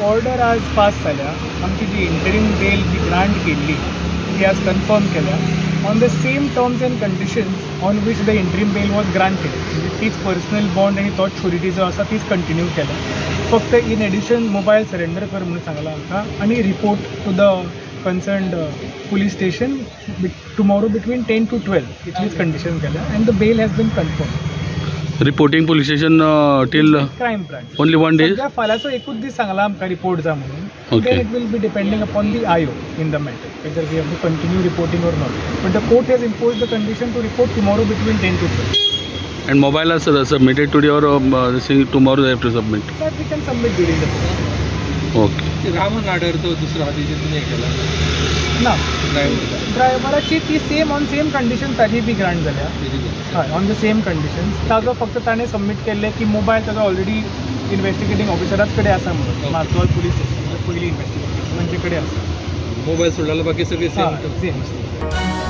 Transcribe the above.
Order आज pass जाल्या. आमची जी इंटरीम बेल जी ग्रांट केल्ली ती आज कन्फर्म केल्या on the same terms and conditions on which the interim bail was granted. म्हणजे तीच पर्सनल बॉन्ड आनी तोच शुरिटी जो आसा तीच कंटिन्यू केल्या. फक्त इन एडिशन मोबायल सरेंडर कर म्हणून सांगलां आमकां आनी report to the concerned police station tomorrow between 10 to 12 इतलीच कंडिशन केल्या and the bail has been confirm. Reporting police station till crime branch only 1 day. सध्या फाल्यांचो एकूच दीस सांगला आमकां रिपोर्ट जा म्हणून. Okay. Then it will be depending upon the IO in the matter whether we have to continue reporting or not. But the court has imposed the condition to report tomorrow between 10 to 12. And mobile is submitted today or tomorrow they have to submit? That we can submit during the day. Okay. Raman order तो दुसरा हा तेजेतून हे केला ना driver ड्रायव्हराची ती same on same condition ताजी बी grant जाल्या. हय, ऑन the same conditions. ताजो फक्त ताणें सबमीट केल्लें की मोबायल ताजो ऑलरेडी इन्वेस्टिगेटींग ऑफिसराच कडेन आसा म्हणून मार्दोळ पुलीस स्टेशन पयलीं इन्वेस्टिगेशन तांचे कडेन आसा. मोबाईल सोडला बाकी सगळे सेम सेम.